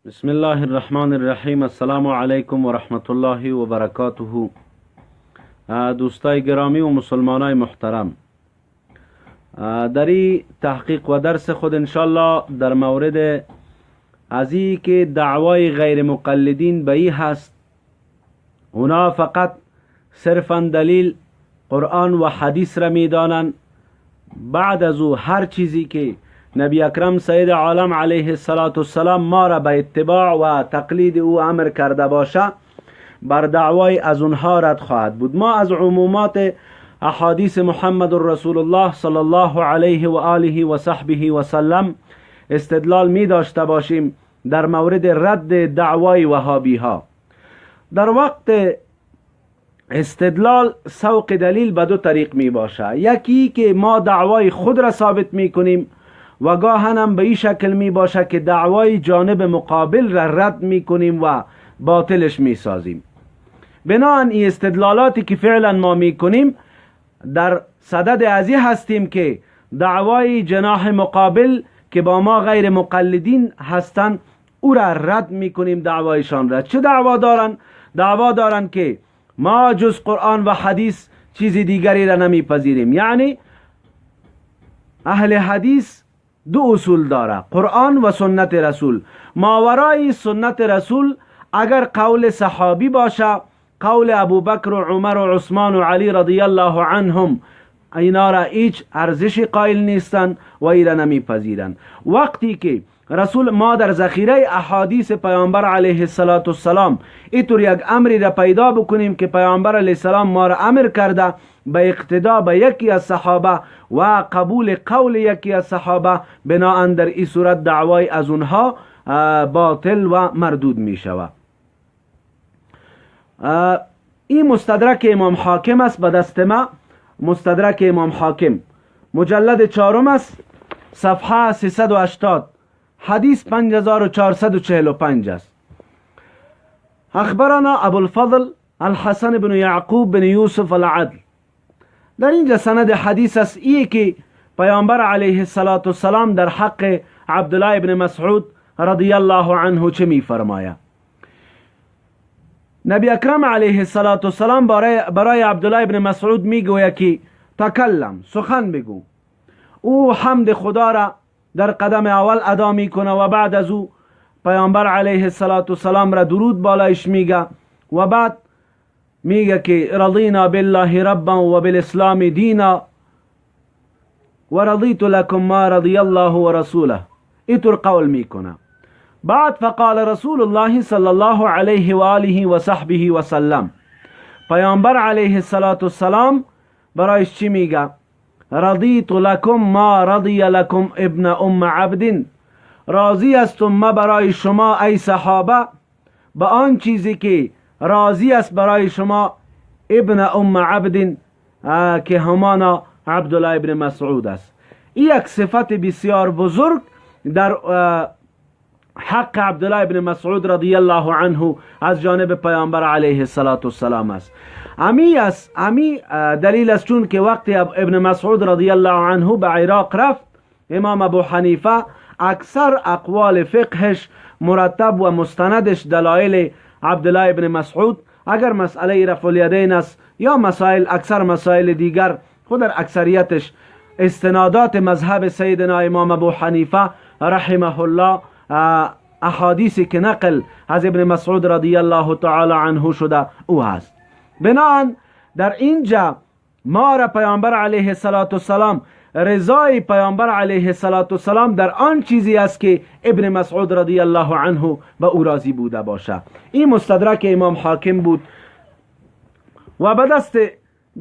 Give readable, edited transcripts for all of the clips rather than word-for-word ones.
بسم الله الرحمن الرحیم. السلام علیکم و رحمت الله و برکاته. دوستای گرامی و مسلمانای محترم، در این تحقیق و درس خود انشالله در مورد از این که دعوای غیر مقلدین به ای هست، اونا فقط صرفا دلیل قرآن و حدیث را میدانند، بعد از او هر چیزی که نبی اکرم سید عالم علیه السلام ما را به اتباع و تقلید او امر کرده باشه بر دعوای از اونها رد خواهد بود. ما از عمومات احادیث محمد رسول الله صلی الله علیه و آله و صحبه و سلم استدلال می داشته باشیم در مورد رد دعوای وهابی ها. در وقت استدلال سوق دلیل به دو طریق می باشه، یکی که ما دعوای خود را ثابت می کنیم و گاهن هم به این شکل می باشه که دعوای جانب مقابل را رد می کنیم و باطلش می سازیم. بناهن این استدلالاتی که فعلا ما می کنیم در صدد ازی هستیم که دعوای جناح مقابل که با ما غیر مقلدین هستند او را رد می کنیم، دعوایشان را. چه دعوا دارن؟ دعوا دارن که ما جز قرآن و حدیث چیز دیگری را نمیپذیریم. یعنی اهل حدیث دو اصول داره، قرآن و سنت رسول. ماورای سنت رسول اگر قول صحابی باشه، قول ابوبکر و عمر و عثمان و علی رضی الله عنهم، اینا را هیچ ارزشی قائل نیستن و ایرا نمیپذیرن. وقتی که رسول ما در ذخیره احادیث پیامبر علیه السلام اینطور یک امری را پیدا بکنیم که پیامبر علیه السلام ما را امر کرده به اقتدا به یکی از صحابه و قبول قول یکی از صحابه، بناهن در این صورت دعوای از اونها باطل و مردود می شود. این مستدرک امام حاکم است به دست ما، مستدرک امام حاکم مجلد 4 است، صفحه 380، حدیث 5445 است. اخبرنا ابوالفضل الحسن بن یعقوب بن یوسف العدل. در اینجا سند حدیث است ای که پیامبر علیه السلام در حق عبدالله ابن مسعود رضی الله عنه چه می فرماید. نبی اکرم علیه السلام برای عبدالله ابن مسعود میگوید که تکلم، سخن بگو. او حمد خدا را در قدم اول ادا میکنه و بعد از او پیامبر علیه السلام را درود بالایش میگه و بعد میگه که رضینا بالله ربا و بالاسلام دینا و رضیت لکم ما رضی الله و رسوله. اینطور قول میکنه. بعد فقال رسول الله صلی الله علیه و آله و صحبه و سلم، پیامبر علیه السلام برایش چی میگه؟ رضیت لکم ما رضی لکم ابن ام عبد، راضی هستم ما برای شما ای صحابه به آن چیزی که راضی است برای شما ابن ام عبد که همانا عبدالله ابن مسعود است. این یک صفت بسیار بزرگ در حق عبدالله ابن مسعود رضی الله عنه از جانب پیامبر علیه السلام است. امی دلیل است چون که وقتی ابن مسعود رضی الله عنه به عراق رفت، امام ابو حنیفه اکثر اقوال فقهش مرتب و مستندش دلایل عبدالله ابن مسعود، اگر مسئله رفع الیدین است یا مسائل اکثر مسائل دیگر، خود در اکثریتش استنادات مذهب سیدنا امام ابو حنیفه رحمه الله احادیثی که نقل از ابن مسعود رضی الله تعالی عنه شده او هست. بناهن در اینجا ما را پیامبر علیه السلام، رضای پیامبر علیه السلام در آن چیزی است که ابن مسعود رضی الله عنه به او راضی بوده باشه. این مستدرک امام حاکم بود و به دست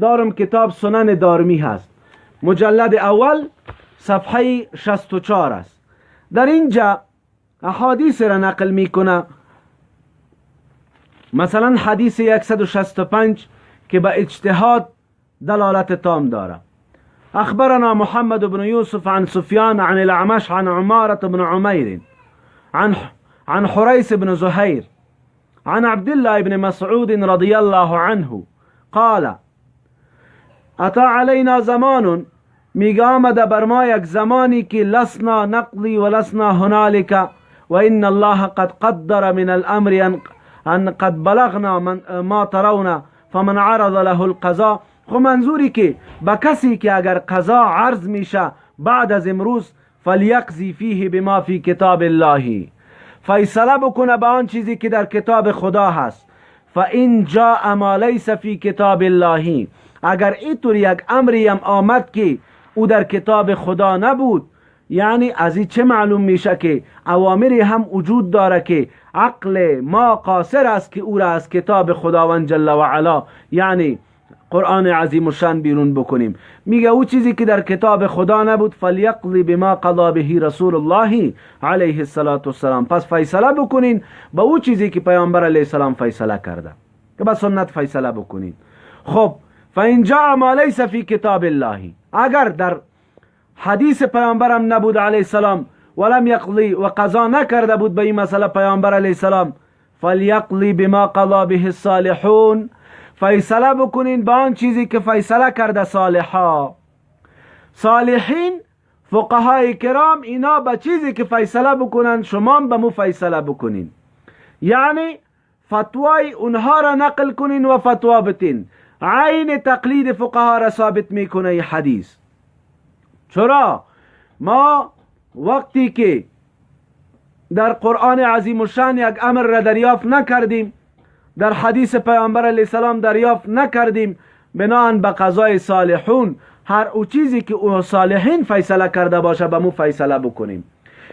دارم کتاب سنن دارمی هست، مجلد اول صفحه 64 است. در اینجا احادیث را نقل میکنه، مثلا حدیث 165 که به اجتهاد دلالت تام داره. اخبرنا محمد بن يوسف عن سفيان عن الأعمش عن عمارة بن عمير عن حريث بن زهير عن عبد الله بن مسعود رضي الله عنه قال أتى علينا زمان، میگه آمده بر ما یک زمانی که لسنا نقضی و لسنا هنالک و ان الله قد قدر من الامر ان قد بلغنا من ما ترون فمن عرض له القضاء. خب منظوری که به کسی که اگر قضا عرض میشه بعد از امروز، فلیقضی فیه بما فی کتاب الله، فیصله بکنه به آن چیزی که در کتاب خدا هست. فان جاء ما لیس فی کتاب الله، اگر اینطور یک امری هم آمد که او در کتاب خدا نبود، یعنی از این چه معلوم میشه که اوامری هم وجود داره که عقل ما قاصر است که او را از کتاب خداوند جل و علا، یعنی قرآن عظیم الشان بیرون بکنیم. میگه او چیزی که در کتاب خدا نبود، فلیقضی بما قضا به رسول الله علیه الصلاة والسلام، پس فیصله بکنین با او چیزی که پیامبر علیه السلام فیصله کرده، که با سنت فیصله بکنین. خب فان جاء ما لیس فی کتاب الله، اگر در حدیث پیامبرم نبود علیه السلام، ولم یقضی و قضا نکرده بود به این مسئله پیامبر علیه السلام، فلیقضی بما قضا به الصالحون، فیصله بکنین با آن چیزی که فیصله کرده صالحا. صالحین فقهای کرام اینا به چیزی که فیصله بکنن شما به مو فیصله بکنین، یعنی فتوای اونها را نقل کنین و فتوا بتین. عین تقلید فقها را ثابت میکنه این حدیث. چرا؟ ما وقتی که در قرآن عظیم الشان یک امر را دریافت نکردیم، در حدیث پیامبر علیه السلام دریافت نکردیم، بناهن به قضای صالحون، هر او چیزی که او صالحین فیصله کرده باشه به مو فیصله بکنیم.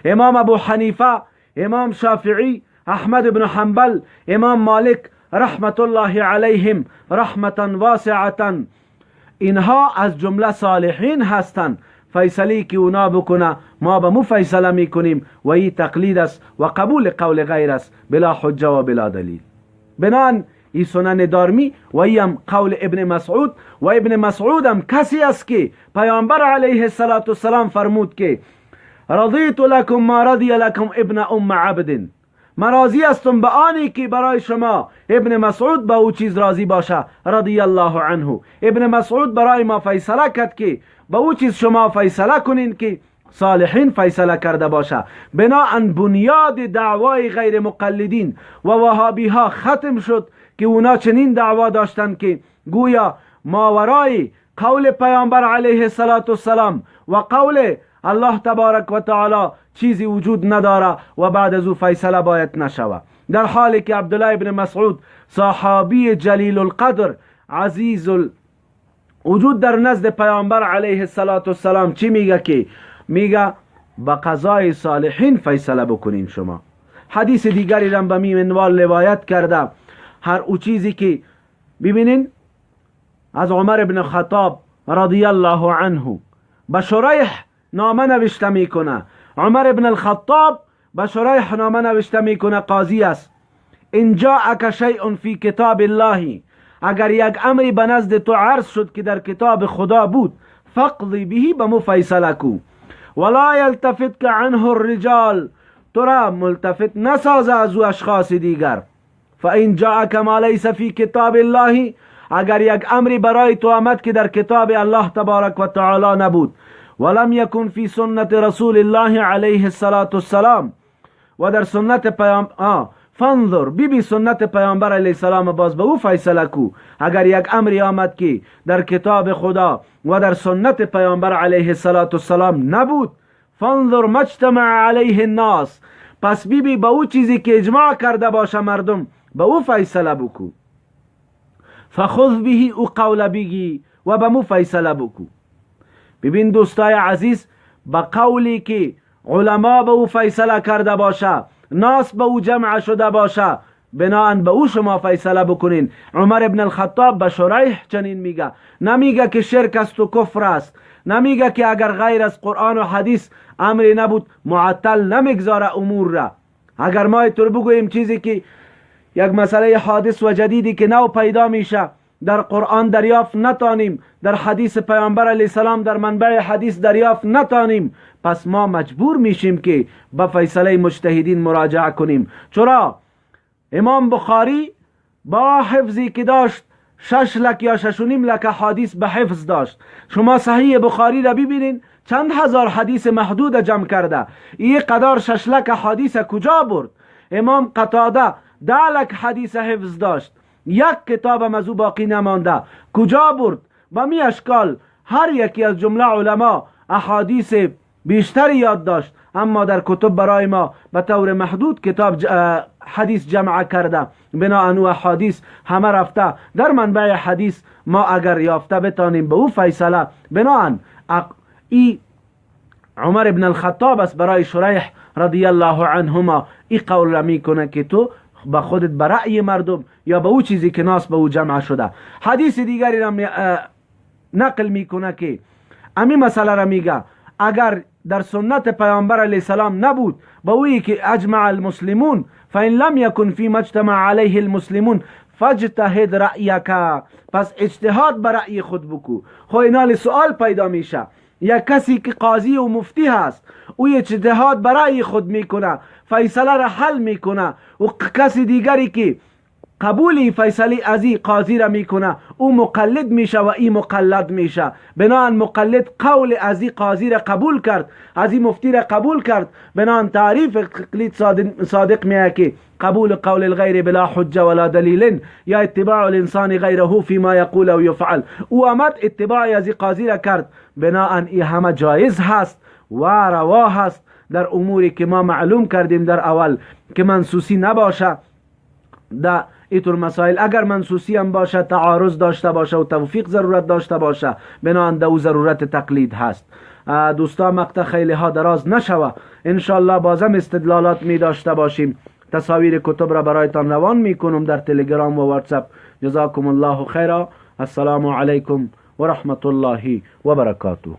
امام ابو حنیفه، امام شافعی، احمد بن حنبل، امام مالک رحمت الله علیهم رحمتا واسعتا، اینها از جمله صالحین هستند. فیصله که اونا بکنه ما به مو فیصله میکنیم و این تقلید است و قبول قول غیر است بلا حجه و بلا دلیل. بنان ای سنن دارمی و ایم قول ابن مسعود، و ابن مسعود هم کسی است که پیامبر علیه الصلاة والسلام فرمود که رضیت لکم ما رضی لکم ابن ام عبد، من راضی هستم به آنی که برای شما ابن مسعود به او چیز راضی باشه، رضی الله عنه. ابن مسعود برای ما فیصله کرد که به او چیز شما فیصله کنین که صالحین فیصله کرده باشه. بناهن بنیاد دعوای غیر مقلدین و وهابی ها ختم شد که اونا چنین دعوا داشتند که گویا ماورای قول پیامبر علیه الصلاة والسلام و قول الله تبارک و تعالی چیزی وجود نداره و بعد از او فیصله باید نشوه. در حالی که عبدالله ابن مسعود صحابی جلیل القدر عزیز وجود در نزد پیامبر علیه الصلاة والسلام چی میگه؟ که میگه با قضای صالحین فیصله بکنین شما. حدیث دیگری را به می منوال روایت کرده. هر او چیزی که ببینین از عمر ابن خطاب رضی الله عنه به شریح نامه نوشته میکنه. عمر ابن الخطاب به شریح نامه نوشته میکنه، قاضی است. ان جاءک شیء فی کتاب الله، اگر یک امری به نزد تو عرض شد که در کتاب خدا بود، فقضی به، به مو فیصله کو. ولا یلتفت عنه الرجال، تو را ملتفت نسازه از او اشخاص دیگر. فان جاءک ما لیس فی کتاب الله، اگر یک امری برای تو آمد که در کتاب الله تبارک و تعالی نبود، ولم یکن فی سنت رسول الله علیه الصلاة والسلام، و در سنت پیام فانظر، بی سنت پیامبر علیه السلام باز به او فیصله کو. اگر یک امری آمد که در کتاب خدا و در سنت پیامبر علیه الصلاة والسلام نبود، فانظر ما اجتمع علیه الناس، پس بی به او چیزی که اجماع کرده باشه مردم، به او فیصله بکو. فخذ به، او قول بگی و به مو فیصله بکو. ببین دوستای عزیز، به قولی که علما به او فیصله کرده باشه، ناس به او جمع شده باشه، بناهن به او شما فیصله بکنین. عمر ابن الخطاب به شریح چنین میگه، نمیگه که شرک است و کفر است، نمیگه که اگر غیر از قرآن و حدیث امری نبود معطل نمیگذاره امور را. اگر ما اینطور بگوییم چیزی که یک مسئله حادث و جدیدی که نو پیدا میشه در قرآن دریافت نتانیم، در حدیث پیامبر علیه السلام در منبع حدیث دریافت نتانیم، پس ما مجبور میشیم که به فیصله مجتهدین مراجعه کنیم. چرا؟ امام بخاری با حفظی که داشت 6 لک یا 6.5 لک حدیث به حفظ داشت. شما صحیح بخاری را ببینین چند هزار حدیث محدود جمع کرده، این قدار 6 لک حدیث کجا برد؟ امام قتاده 10 لک حدیث حفظ داشت، یک کتاب از او باقی نمانده، کجا برد؟ با می اشکال هر یکی از جمله علما احادیث بیشتری یاد داشت، اما در کتب برای ما به طور محدود کتاب حدیث جمع کرده، بناءً او احادیث همه رفته در منبع حدیث ما اگر یافته بتانیم به او فیصله. بناءً ای عمر ابن الخطاب است برای شریح رضی الله عنهما ای قول را میکنه که تو به خودت به رأی مردم یا به او چیزی که ناس به او جمع شده. حدیث دیگری را نقل میکنه که امی مسئله را میگه اگر در سنت پیامبر علیه السلام نبود به اویی که اجمع المسلمون فان لم یکن فيما اجتمع علیه المسلمون فاجتهد رأیک، پس اجتهاد به رأی خود بکو. خو اینال سوال پیدا میشه، یا کسی که قاضی و مفتی هست او اجتهاد برای خود میکنه، فیصله را حل میکنه، و کسی دیگری که قبولی فیصله ازی قاضی را میکنه او مقلد میشه و ای مقلد میشه. بناءً مقلد قول ازی قاضی را قبول کرد، ازی مفتی را قبول کرد. بناءً تعریف تقلید صادق میه که قبول قول الغیر بلا حجه ولا دلیل یا اتباع الانسان غیره فيما یقول او یفعل. او آمد اتباع ازی قاضی را کرد، بناءً ای همه جایز هست و روا هست در اموری که ما معلوم کردیم در اول که منصوصی نباشه در اینطور مسائل. اگر منصوصی هم باشه تعارض داشته باشه و توفیق ضرورت داشته باشه، بناءً در ضرورت تقلید هست. دوستا مقطع خیلی ها دراز نشوه، انشالله بازم استدلالات می داشته باشیم. تصاویر کتب را برایتان روان میکنم در تلگرام و واتساپ. جزاکم الله خیرا. السلام علیکم و رحمت الله و برکاته.